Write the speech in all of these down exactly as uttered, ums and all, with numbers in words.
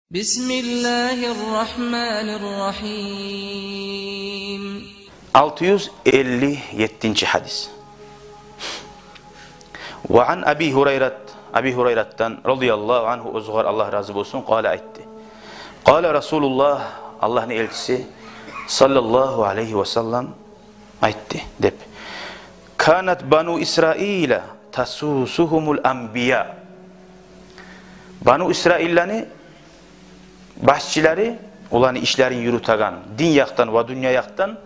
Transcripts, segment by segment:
بسم الله الرحمن الرحيم. Алты юз элли еттинчи гьадис. Ва ан Аби Гьурайрат, Аби Гьурайратдан, радияллагьу ангьу, оьзюгер Аллагь рази болсун, къала, айтды: къала Расулуллагь, Аллагьны элчиси, саллаллагьу алайгьи ва саллам, айтды деп: канат бану Исраила тасусугьумул анбия. Бану Исраилланы башчылары, оланы ишлерин юрютеген, дин якъдан ва дюнья якъдан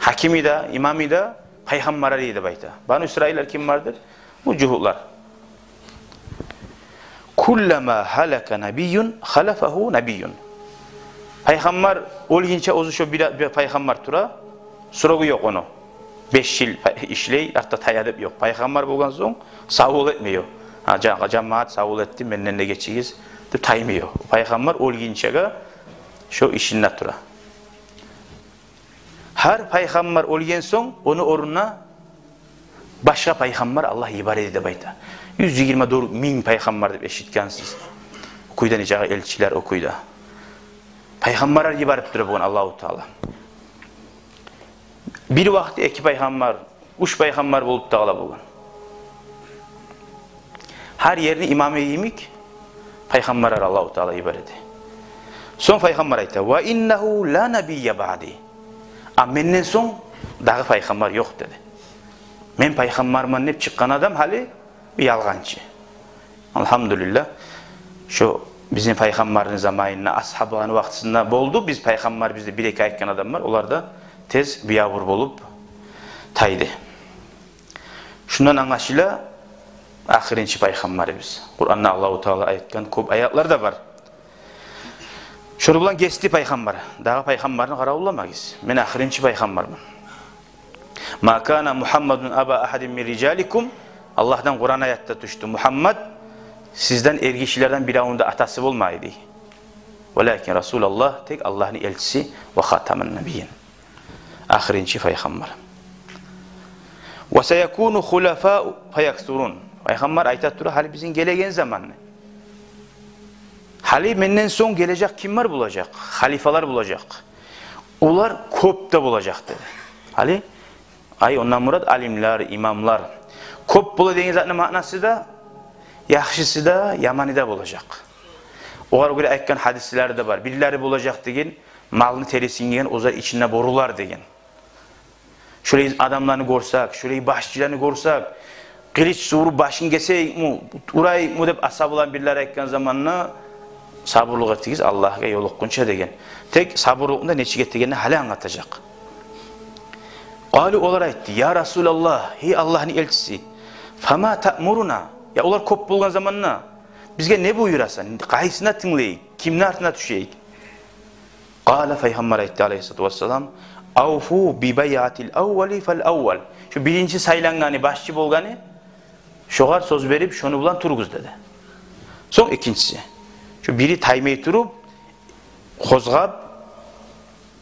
гьакими де, имамы да пайхаммарлар эди деп айта. Бану Исраиллар кимлердир? Бу жугьутлар. Куллама гьалака набийюн халафагьу набийюн. Пайхаммар оьлгенче оьзю шо бир, бир пайхаммар тура, срогу ёкъ ону. Беш йыл пай-, ишлей, артда тая деп ёкъ. Пайхаммар болгъан сонг савбол этмей о. Гьа, жа-, жамаат, савбол этдим, менден де гечигиз деп таймай о. Пайхаммар оьлгенчеге шо ишинде тура. Гьар пайхаммар оьлген сонг, ону орнуна башгъа пайхаммар Аллагь йибереди деп айта. Юз йигирма дёрт минг пайхаммар деп эшитгенсиз. О кюйде нечакъы элчилер о кюйде. Пайхаммарлар йиберип тура бугюн Аллагьу Таала. Бир вакътиде эки пайхаммар, уьч пайхаммар болуп да къала бугюн. Гьар ерни имамы йимик пайхаммарлар Аллагьу Таала йибереди. Сонг пайхаммар айта: ва иннагьу ла набийя баъди. А менден сонг дагъы пайхаммар ёкъ, деди. Мен пайхаммарман деп чыкъгъан адам гьали бир ялгъанчы. Алгьамдулиллагь, шо бизин пайхаммарны заманында, асгьабланы вакътисинде болду. Биз пайхаммар, бизде бир-эки айтгъан адамлар, олар да тез биябур болуп тайды. Шундан англашыла, ахырынчы пайхаммарыбыз. Къуранда Аллагьу Таала айтгъан кёп аятлар да бар. Шону булан гесди пайхаммар. Дагъы пайхаммарны къаравулламагъыз. Мен ахырынчы пайхаммарман. Ма кана Мугьаммадун аба агьадин мин рижаликум. Аллагьдан Къуран аятда тюшдю: Мугьаммад сизден, эргишилерден, биревню де атасы болмай, дей. Валакин Расулаллагь, тек Аллагьны элчиси, ва хатаман набийин, ахырынчы пайхаммар. Ва саякуну хулафау фаяксурун. Пайхаммар айта тура гьали бизин гелеген заманны. Гьали менден сонг гележек кимлер болажакъ? Халифалар болажакъ. Олар кёп де болажакъ, деди. Гьали, ай, ондан мурат алимлер, имамлар. Кёп бола деген затны маънасы да, яхшысы да, яманы да болажакъ. Огъар гёре айтгъан гьадислер де бар. Бирлери болажакъ деген, малны терисин гийген, оьзлер ичинде борулар деген. Шолай адамланы гёрсек, шолай башчыланы гёрсек, къылыч сувуруп башын гесейикми, урайыкъмы деп, асгьабланы бирлери айтгъан заманда, сабурлукъ этигиз Аллагьгъа ёлукъгъунча деген. Тек сабурлукъну да нечик этегенни гьали англатажакъ. Къалу, олар айтды: я Расулаллагь, гьей Аллагьны элчиси, фама таъмуруна? Я олар кёп болгъан заманда бизге не буюрасан? Къайсына тынглайыкъ, кимни артына тюшейик? Къала, пайхаммар айтды, алайгьиссалату вассалам: авфу би байъатил аввали фал аввал. Шо биринчи сайлангъаны, башчы болгъаны, шогъар сёз берип, шону булан туругъуз, деди. Сонг экинчиси. Шо бири таймай туруп, къозгъап,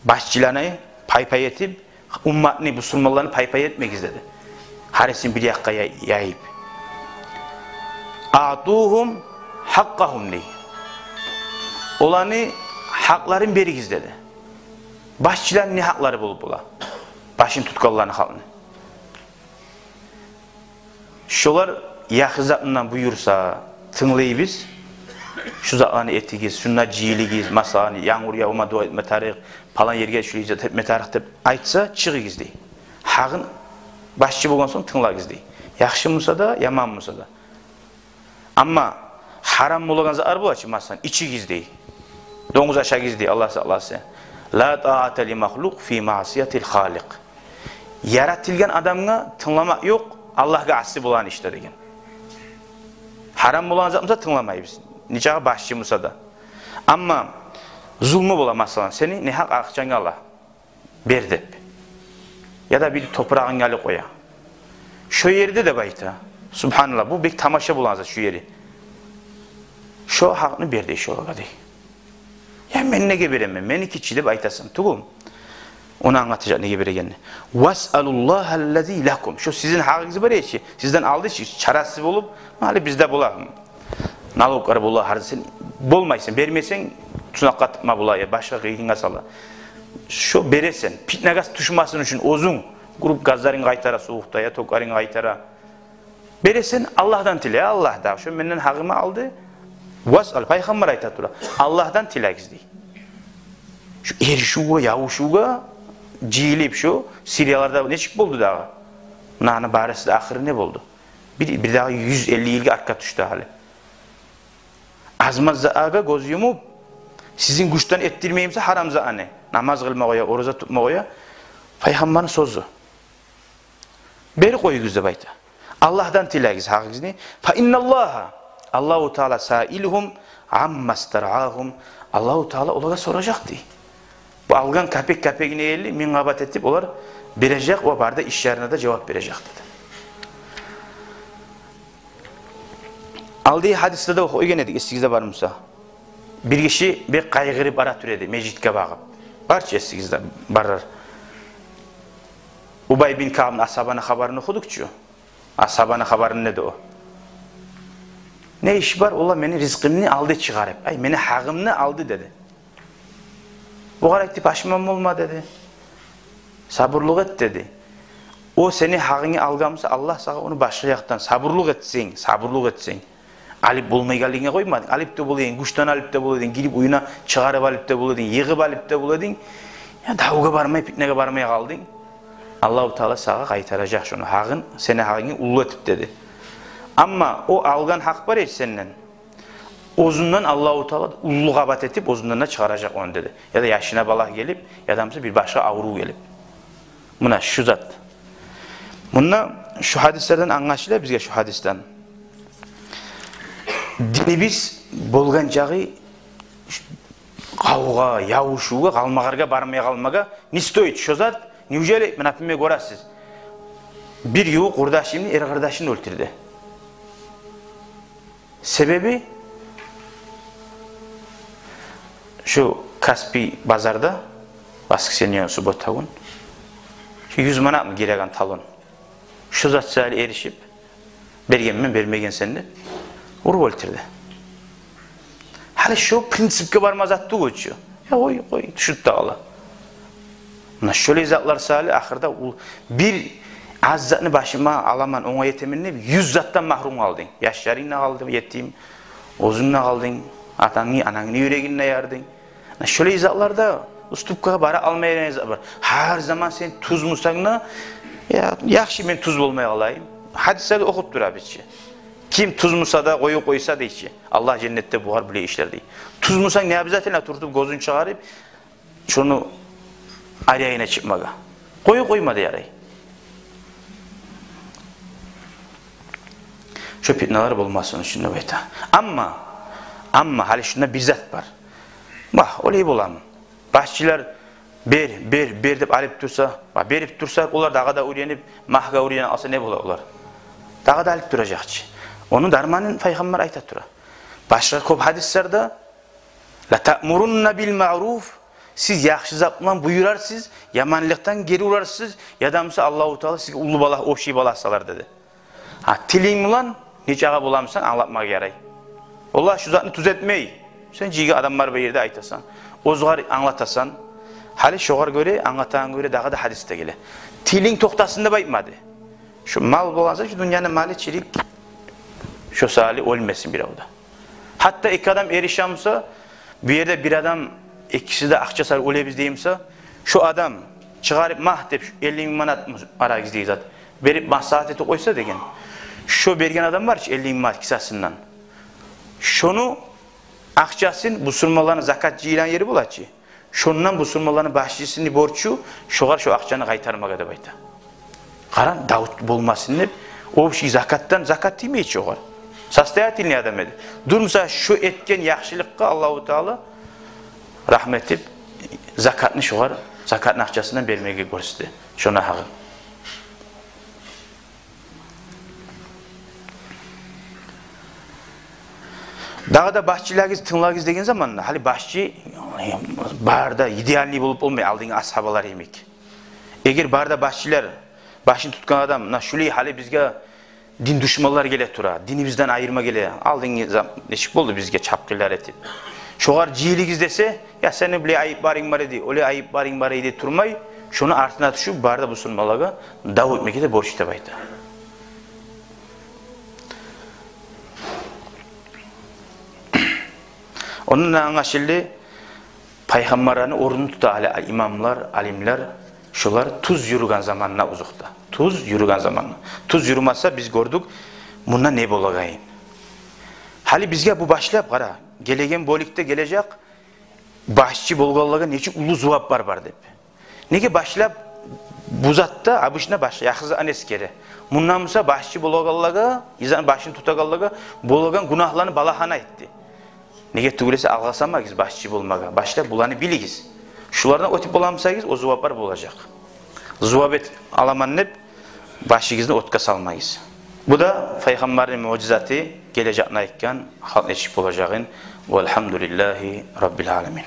башчыланы пай-пай этип, умматны, бусурманланы пай-пай этмегиз, деди. Гьарисин бир якъгъа яй-, яйып. Атугьум гьакъкъагьум, дей. Оланы гьакъларын беригиз, деди. Башчыланы не гьакълары болуп бола? Башын тутгъанланы халкъны. Шолар яхшы затындан буюрса, тынглайбыз. Шу затланы этигиз, шунда жыйылыгъыз, масала, янгур явма дуа этме тарыкъ, палан ерге шулай зат этме тарыкъ деп айтса, чыгъыгъыз, дей. Гьакъын, башчы болгъан сонг тынглагъыз, дей. Яхшы буса да, яман буса да. Амма гьарам болагъан затлар бола чы, масала, ичигиз, дей. Донгуз ашагъыз, дей, Аллагь сакъласын. Ла таата ли махлукъ фи маъсиятил халикъ. Яратылгъан адамгъа тынгламакъ ёкъ Аллагьгъа асси болагъан ишде деген. Гьарам болагъан зат буса, тынгламайбыз, нечакъы башчы буса да. Амма зулму бола, масала, сени негьакъ акъчангны ала, бер деп, яда бир топурагъынгны алып къоя. Шо ерде деп айта. Субгьаналлагь, бу бек тамаша болагъан зат шо ери. Шо гьакъны бер, дей, шолагъа, дей. Я мен неге беремен, меники чи деп айтасан тюгюл. Ону англатажакъ неге берегенни. Васъалуллагьаллази лакум. Шо сизин гьакъыгъыз бар эди чи, сизден алды чы, чарасыз болуп, гьали бизде бола. Налоглар бола, гьар, сен болмайсан, бермесенг, сунакъгъа тыкъма бола, я башгъа къыйынгъа сала. Шо бересен, питнагъа тюшмесин учун оьзюнг, гюрюп газларынг къайтара сувукъда, я токларынг къайтара. Бересен, Аллагьдан тиле, Аллагь да шо менден гьакъымны алды. Васъал, пайхаммар айта тура, Аллагьдан тилегиз дей. Шо эришивге, ябушувгъа жыйылып, шо Сирияларда нечик болду дагъы? Мунаны барысы да ахыры не болду? Бир, бир дагъы юз элли йылгъа артгъа тюшдю гьали. Аз-маз затгъа гёз юмуп, сизин гючден этдирмеймисе гьарам затны, намаз къылмагъа, ораза тутмагъа, пайхаммарны сёзю. Берип къоюгъуз деп айта. Аллагьдан тилегиз гьакъыгъызны. Фа инналлагьа, Аллагьу Таала, саилугьум амма старъагьум. Аллагьу Таала олагъа соражакъ дей. Бу алгъан капек-капегине ерли минг къабат этип олар бережек ва бары да ишлерине де жавап бережек деди. Алдагъы гьадисде де охуйгъан эдик, эсигизде бармы буса? Бир гиши бек къайгъырып бара тура эди межитге багъып. Бар чы эсигизде, барар. Убай бин Каъбны, асгьабаны хабарын охудукъ чу. Асгьабаны хабарын деди о. Не иш бар, олар мени ризкъымны алды чыгъарып. Ай, мени гьакъымны алды деди. Огъар айтды, пашман болма деди. Сабурлукъ эт деди. О сени гьакъынгны алгъан буса, Аллагь сагъа ону башгъа якъдан, сабурлукъ этсенг, сабурлукъ этсенг. Алып болмайгъанлыгъынга къоймадынг. Алып да бола эдинг, гючден алып да бола эдинг, гирип уьюне чыгъарып алып да бола эдинг, йыгъып алып да бола эдинг. Я давгъа бармай, питнеге бармай къалдынг. Аллагьу Таала сагъа къайтаражакъ шону гьакъын, сени гьакъынгны уллу этип деди. Амма о алгъан гьакъ бар эди сенден. Оьзюнден Аллагьу Таала уллу къабат этип, оьзюнден де чыгъаражакъ ону деди. Я да яшына балагь гелип, я да буса бир башгъа аврув гелип. Муна шу зат. Мунда шу гьадислерден англашыла бизге, шу гьадисден. Динибиз болгъан чакъы къавгъа, ябушувгъа, къалмагъаргъа, бармай къалмагъа не стоит шо зат? Неужели, муна, например, гёресиз, бир ювукъ къурдашымны эр къардашын оьлтюрдю. Себеби шу Каспий базарда, воскресенье, суббота гюн, шу юз манатмы гиреген талон. Шу зат саялы эришип, бергенмен, бермегенсен деп, уруп оьлтюрдю. Гьали шо принципге барма зат тюгюл чю. Я къой, къой, тюшюп де къала. Муна шолай затлар саялы ахырда ол бир аз затны башыма аламан, онгай этемен деп, юз затдан магьрюм къалдынг. Яшларынг да къалды етим, оьзюнг де къалдынг, атангны, анангны юрегин де ярдынг. Муна шолай затларда уступкагъа бара алмайгъан зат бар. Гьар заман сен тюз бусанг да, я, яхшы, мен тюз болмай къалайым. Гьадислерде охуп турабыз чы. Ким тюз буса да, къоюп къойса дей чи, Аллагь женнетде бугъар булай ишлер дей. Тюз бусанг, не обязательно туртуп, гёзюн чыгъарып, шону аръягъына чыкъмагъа. Къоюп къойма да ярай. Шо питналар болмасын учун деп айта. Амма, амма гьали шунда бир зат бар. Вагь, олай боламы? Башчылар бер, бер, бер деп алып турса, ва берип турса, олар дагъы да уьйренип, магьгъа уьйренип алса, не бола олар? Дагъы да алып туражакъ чы. Ону дарманын пайхаммар айта тура. Башгъа кёп гьадислерде, «Ла таъмурунна бил маъруф», сиз яхшы зат булан буюрарсыз, яманлыкъдан гери урарсыз, я да буса Аллагьу Таала сизге уллу балагь, общий балагь салар деди. Гьа, тилинг булан нечакъы боламысан, англатмагъа ярай. Олар шу затны тюзетмей. Сен жыйгъан адамлар бар ерде айтасан, оьзюгер англатасан. Гьали шогъар гёре, англатагъангъа гёре дагъы да гьадис де геле. Тилинг токътасын деп айтмады. Шу мал болгъан сонг, шу дюньяны малы чирик, шо саялы оьлмесин бирев де. Гьатта эки адам эрише буса, бу ерде бир адам, экиси де акъча саялы оьлебиз дей буса, шо адам чыгъарып, магь деп, шу элли минг манат арагъыз дей зат, берип маслагьат этип къойса деген, шо берген адам бар чы, элли минг манат кисасындан, шону акъчасын, бусурманланы закат жыйылгъан ери бола чы, шондан бусурманланы башчысыны борчу шогъар шо акъчаны къайтармагъа деп айта. Къаран, давут болмасын деп, общий закатдан, закат тиймей чи огъар. Состоятельный адам эди. Дюр буса, шо этген яхшылыкъгъа Аллагьу Таала рагьмат этип, закатны шогъар, закатны акъчасындан бермеге гёрсетди. Шону гьакъы. Дагъы да башчылагъыз, тынглагъыз деген заманда, гьали башчы бары да идеальный болуп болмай, алдынгъы асгьабалар йимик. Эгер бары да башчылар, башын тутгъан адам, муна шулай гьали бизге дин душманлар геле тура, динибизден айырма геле, алдынгъы зам-, нечик болду бизге чапгъынлар этип, Шогъар жыйылыгъыз десе, я сени булай айыпларынг бар эди, олай айыпларынг бар эди турмай, шону артына тюшюп, бары да бусурманлагъа дав этмеге де борч деп айта. Ондан англашылды, пайхаммарланы орнун тута гьали имамлар, алимлер, шолар тюз юрюген заманда узукъда. Тюз юрюген заманда. Тюз юрюмесе, биз гёрдюк мунда не болагъанын. Гьали бизге бу башлап, къара, гелеген бёлюкде гележек, башчы болгъанлагъа нечик уллу зувап бар, бар деп. Неге башлап бу затда, обычно баш, яхшы затны эсгере. Мундан буса башчы болгъанлагъа, изан башын тутагъанлагъа болагъан гюнагьланы балагьын айтды. Неге тюгюл эсе, алгъасамагъыз башчы болмагъа. Башлап буланы билигиз. Шулардан оьтюп боламысагъыз, о зуваплар болажакъ. Зувап эт аламан деп башыгъызны отгъа салмагъыз. Бу да пайхаммарны муъжизаты, гележекни айтгъан, халкъ нечик болажагъын. Валгьамдулиллагьи раббил аламин.